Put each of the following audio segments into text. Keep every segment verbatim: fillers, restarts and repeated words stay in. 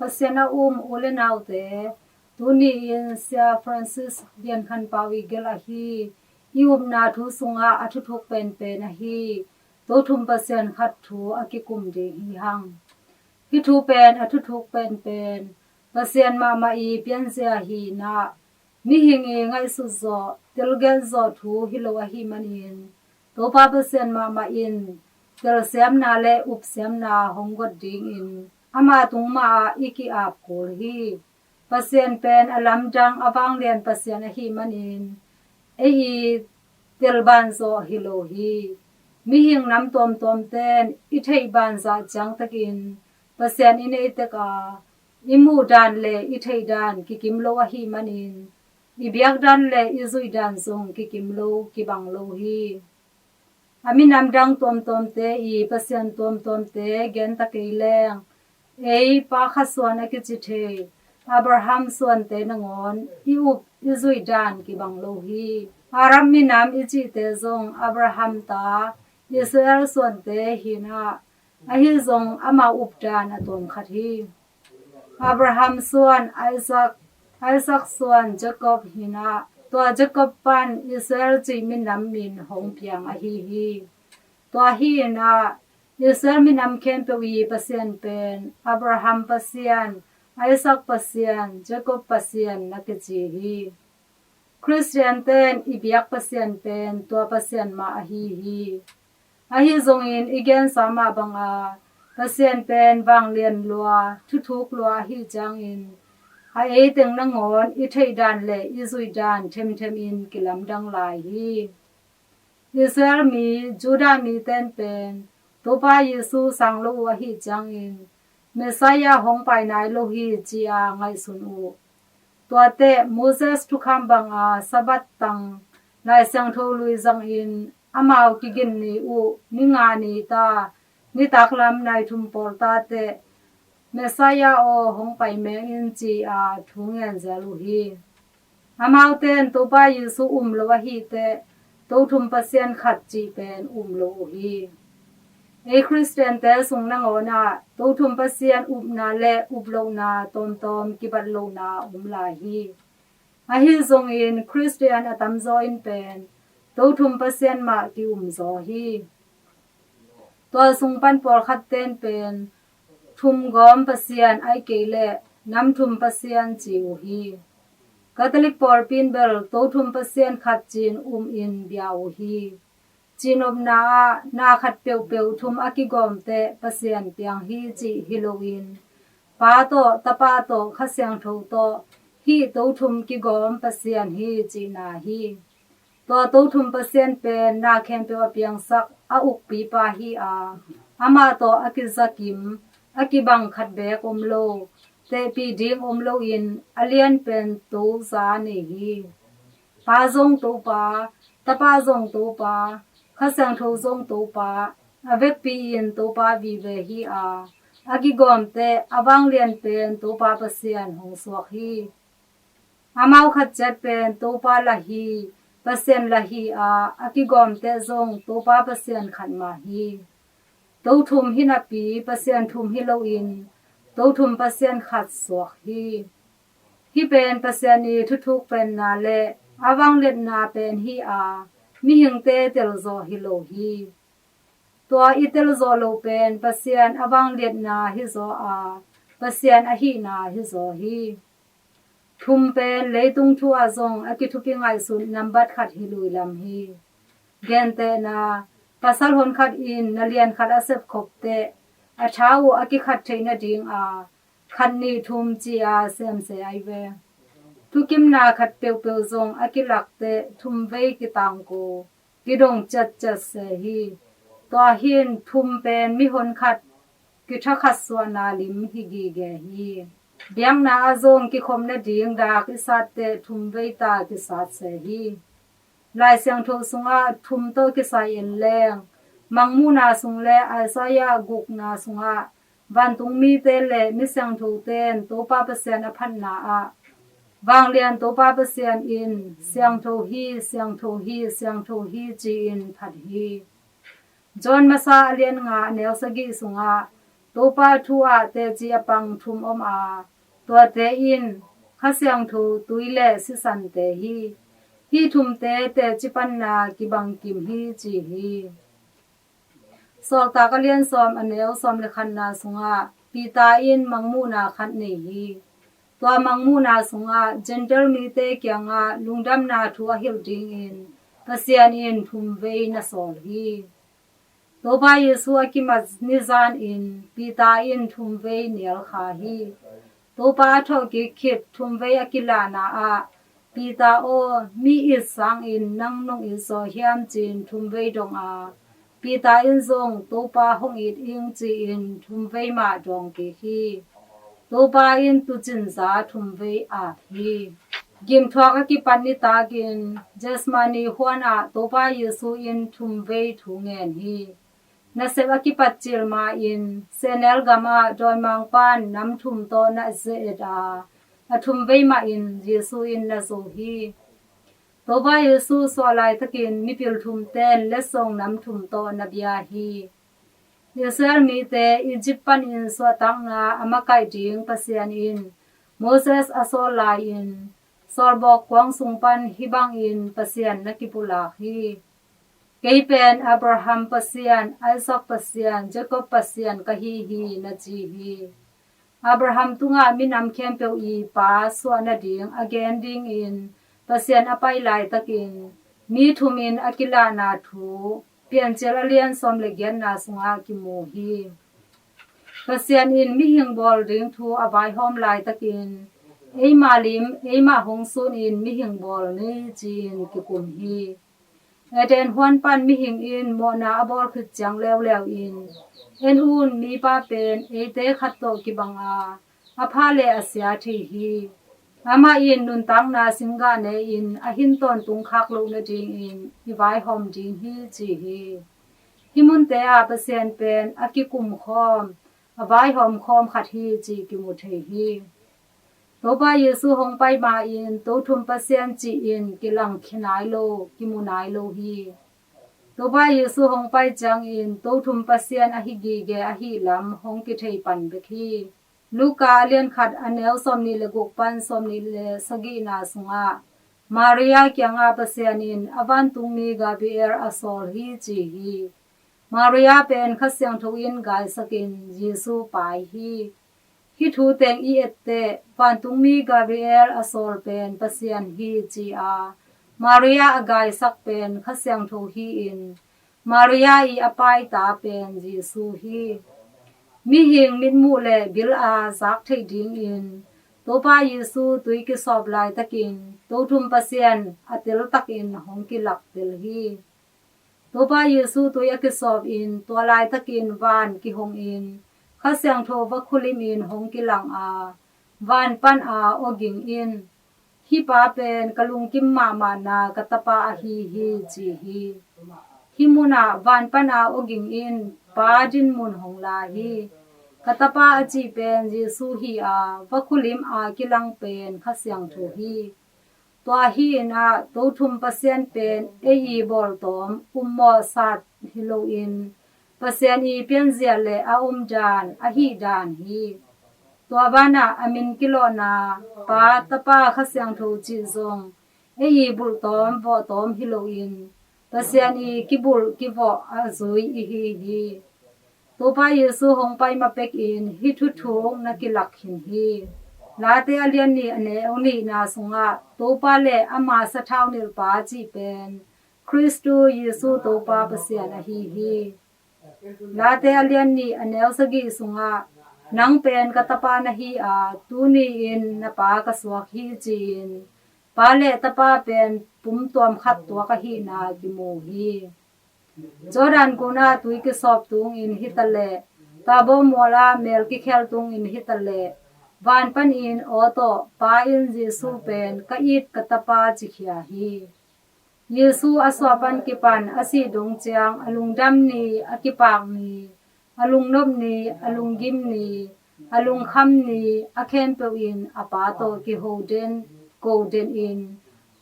Pasian a um u le naute, tuni-in Sia Francis Bian Khan Pau i gelh ahi i upna thu sungah a thuthuk penpen ahi Tothum Pasian khat thu a kikum ding hi hang. Hih thu pen a thuthuk penpen Pasian mahmah i pianzia hi-in ah, mihing i ngaihsut zawh, telgelh zawh thu hi lo ahih manin, Topa Pasian mahmah in telsiamna le upsiamna hong got dingin ama tung mahah i ki-ap kul hi. Pasian pen a lamdang a vanglian Pasian ahih manin, ei i telbanzawh hi lo hi. Mihing nam tuamtuamte in i theih banzah ciangtakin Pasian i nei tek a, i muh dan le i theih dan kikim lo ahih manin, i biak dan le i zuih dan zong kikim lo, kibang lo hi. A minam dang tuamtuamte i Pasian tuamtuamte genta kei leng, ei pa khat suan a kici thei Abraham suante nangawn i up i zuih dan kibang lo hi. Arab minam i cihte zong Abraham ta Israel suante hi-in ah, ahi zong amau updan a tuam khat hi. Abraham suan Isaac, Isaac suan Jacob hi-in ah, tua Jacob pan Israel cih minam min hong piang ahi hi. Tua hi-in ah, Israel minam khempeuh i Pasian pen Abraham Pasian, Isaac Pasian, Jacob Pasian na kici hi. Khristian ten i biak Pasian pen tua Pasian mah ahi hi. Ahi zongin i gensa mah banga Pasian pen vanglian lua, thuthuk lua ahih ciangin, a eiteng nangawn i theih dan le i zuih dan themthem in kilamdang lai hi. Israel mi, Judah mi ten pen Topa Jesu sang lo uh ahih ciangin, Messiah hong pai nai lo hi ci-a ngaihsun uh. Tuate Moses thukham banga Sabbath tang Lai Siangtho lui zangin amau kigin ni uh ni nga ni ta, nitak lam nai thum pawl ta teh Messiah aw hong pai meng in ci-a thu ngen zel uh hi. Amaute in Topa Jesu um lo ahih teh Tothum Pasian khat cih pen um lo uh hi. Ei Khristiante sung nangawn ah Tothum Pasian upna le uplohna tawmtawm kibat lohna om lai hi. Ahi zongin Khristian a tamzaw in pen Tothum Pasian mah ki-umzaw hi. Tua sung pan pawlkhat ten pen thumgawm Pasian ahih kei leh namthum Pasian ci uh hi. Catholic pawlpi in bel Tothum Pasian khat ci-in um in bia uh hi. Cihnopna ah na khat peuhpeuh thum a kigawm teh Pasian piang hi cih hi loin, Pa tawh, Tapa tawh, Kha Siangtho tawh hih Tothum kigawm Pasian hi cihna hi. Tua Tothum Pasian pen na khempeuh a piangsak a ukpipa hi a, amah tawh a kizakim, a kibang khat beek om lo, tehpih ding om loin a lian pen toza nei hi. Pa zong Topa, Tapa zong Topa, Kha Siangtho zong Topa, a vekpi in Topa vive hi a, a kigawm teh a vanglian pen Topa Pasian hong suak hi. Amau khat ciat pen Topa lah hi, Pasian lah hi a, a kigawm teh zong Topa Pasian khat mah hi. Tothum hi napi Pasian thum hi loin Tothum Pasian khat suak hi. Hih pen Pasian i thuthuk penna le a vangliatna pen hi a, mihingte telzawh hi lo hi. Tua i telzawh loh pen Pasian a vangliatna hizaw a, Pasian ahihna hizaw hi. Thum pen leitung thu ah zong a kithupi ngaihsut nambat khat hi lui lam hi. Gentehna, pasal honkhat in na lian khat a sepkhop teh a tha uh a kikhat theih nadinga khat nih thum ci-a semse ai ve. Thukimna khat peuhpeuh zong a kilak teh thumvei kitangko, kidong ciatciat se hi. Tua hi-in thum pen mihon khat kithakhat suahna lim hi gige hi. Biakna ah zong kikhop nading dak i sat teh thumvei ta kisat se hi. Lai Siangtho sungah thum tawh kisai en leng, Mangmuhna sung le Isaiah gukna sungah vantung mite le mi siangthote in Topa Pasian a phatna ah, vanglian Topa Pasian in siangtho hi, siangtho hi, siangtho hi ci-in phat hi. John masa a lian nga a neu sagih sungah Topa thu ah teci a pang thum om a, tuate in Kha Siangtho, tui le sisante hi. Hih thumte teci panna kibang kim hi ci hi. Sawltak a lian sawm, a neu sawm le khatna sungah Peter in mangmuhna khat nei hi. Tua mangmuhna sungah Gentile mite kiangah lungdamna thu a hilh dingin Pasian in thumvei na sawl hi. Topa Jesu a kimat nizanin Peter in thumvei nial kha hi. Topa a thawhkik khit thumvei a kilahna ah, Peter aw, mi it sangin nang nong it zaw hiam, ci-in thumvei dong a, Peter in zong Topa hong it ing ci-in thumvei mah dawng kik hi. Topa in tuucinza thumvei ap hi. Gimthuak a kipat nitakin Gethsemane huan ah Topa Jesu in thumvei thu ngen hi. Nasep a kipat cil ma-in sehnel gamah dawimangpa'n nam thum tawh na ze-et a, a thumvei mahin Jesu in na zo hi. Topa Jesu suah laitakin mipil thumte'n letsong nam thum tawh na bia hi. Israel mite Egypt panin suahtakna a makaih ding Pasian in Moses a sawl lai-in, sawlbawk kuang sung pan hih bangin Pasian na kipulak hi. Kei pen Abraham Pasian, Isaac Pasian, Jacob Pasian ka hi hi, na ci hi. Abraham tungah minam khempeuh i pa suah nading a gen dingin Pasian a pai laitakin mi thumin a kilahna thu Piancil a lian sawm le giatna sungah kimu hi. Pasian in mihing bawl ding thu a vaihawm laitakin, eima lim, eima hong sunin mihing bawl ni, ci-in kikum hi. Eden huan pan mihing in mawhna a bawl khit ciang leuleu in, en un, mipa pen eite khat tawh kibang a, a pha le a sia thei hi. Amah in nuntakna singgah ne-in a hin tawntung khak loh nadingin i vaihawm ding hi, ci hi. Hih munte ah Pasian pen a kikum khawm, a vaihawm khawm khat hi cih kimu thei hi. Topa Jesu hong pai ma-in Tothum Pasian ci-in kilang khia nai lo, kimu nai lo hi. Topa Jesu hong pai ciangin Tothum Pasian ahi gige ahih lam hong kithei pan bek hi. Luka a lian khat, a neu sawmnih le guk pan sawmnih le sagihna sungah Maria kiangah Pasian in a vantungmi Gabriel a sawl hi ci hi. Maria pen Kha Siangtho in gaisakin Jesu pai hi. Hih thu teng i etteh, vantungmi Gabriel a sawl pen Pasian hi ci a, Maria a gaisak pen Kha Siangtho hi-in, Maria i a paita pen Jesu hi. Mihing mitmuh le bil a zak theih dingin Topa Jesu tui kisawp laitakin Tothum Pasian a teltakin hong kilak tel hi. Topa Jesu tui a kisawpin tua laitakin van kihongin Kha Siangtho va khulimin hong kilang a, van pana aw ging in, hih pa pen ka lungkim mahmahna ka tapa ahi hi, ci hi. Hih munah van pana aw ging in Pa dinmun hong la hi. Ka tapa a cih pen Jesu hi a, va khulim a kilang pen Kha Siangtho hi. Tua hi-in ah Tothum Pasian pen ei i bawltawm ummawh sat hi loin Pasian i pianzia le a umdan ahih dan hi. Tua banah a min kilawhna Pa, Tapa, Kha Siangtho cih zong ei i bulhtawm vawhtawm hi loin Pasian i kibulh kivawh a zui ihi hi. Topa Jesu hong pai ma pekin hih thuthuk na kilak khin hi. Late a lian nih, a neu nihna sungah Topa le ama sathau nilhpa cih pen Khristu Jesu Topa Pasian ahi hi. Late a lian nih, a neu sagih sungah nang pen ka tapa na hi a, tuni-in na pa ka suak hi, ci-in Pa le Tapa pen pumtuam khat tuak ahihna kimu hi. Jordan gunah tui kisawp tungin hitaleh, Tabor mualah mel kikhel tungin hitaleh, van panin aw tawh Pa in Jesu pen ka it ka tapa cikhia hi. Jesu a suah pan kipan a sih dong ciang a lungdam ni, a kipak ni, a lungnop ni, a lunggim ni, a lungkham ni, a khempeuh in a Pa tawh kiho den, ko den in,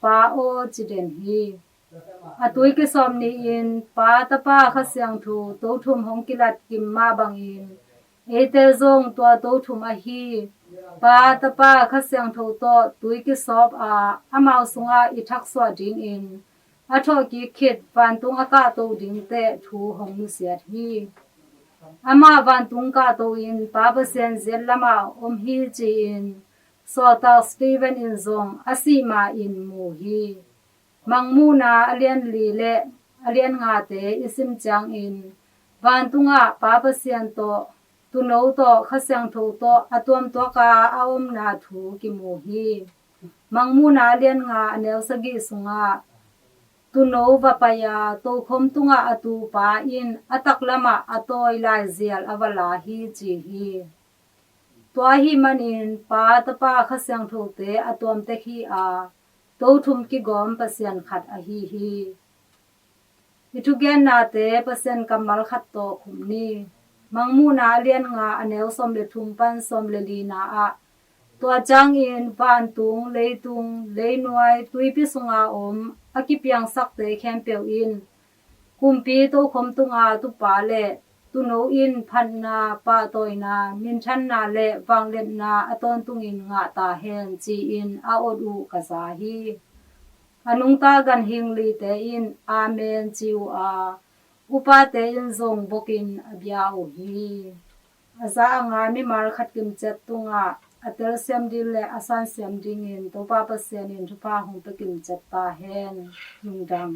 Pa aw ci den hi. A tui kisawp ni-in Pa, Tapa, Kha Siangtho, Tothum hong kilat kim mah bangin Eite zong tua to thum ahi, Pa, Tapa, Kha Siangtho tawh tui kisawp a, amau sungah i thaksuah dingin a thawhkik khit vantung a kahto ding teh thu hong nusiat hi. Amah vantung kahto in Pa Pasian ziat lamah om hi ci-in sawltak Stephen in zong a sih ma-in mu hi. Mangmuhna a lian li le a lian ngate i sim ciangin vantungah Pa Pasian tawh Tuuno tawh Kha Siangtho tawh a tuamtuak a a omna thu kimu hi. Mangmuhna a lian nga a neu sagih sungah Tuuno va pai a tokhom tungah a tu pa in a taklamah a tawi laizial a va la hi ci hi. Tua ahih manin Pa, Tapa, Kha Siangthote a tuam tek hi a, to thum kigawm Pasian khat ahi hi. I thugennate Pasian kammal khat tawh khum ni. Mangmuhna a lian nga a neu sawm le thum pan sawm le lina ah, tua ciangin vantung, leitung, leinuai, tuipi sunga om a kipiangsakte khempeuh in kumpi tokhom tunga tupa le Tuuno in phatna, pahtawina, minthanna le vangliatna a tawntungin ngah ta hen ci-in a ot uh ka za hi. A nungta ganhing lite in Amen ci uh a, upate in zong bokin a bia uh hi. A za a nga mimal khat kimciat tungah a telsiam ding le a sansiam dingin Topa Pasian in thupha hong pia kimciat ta hen. Lungdam.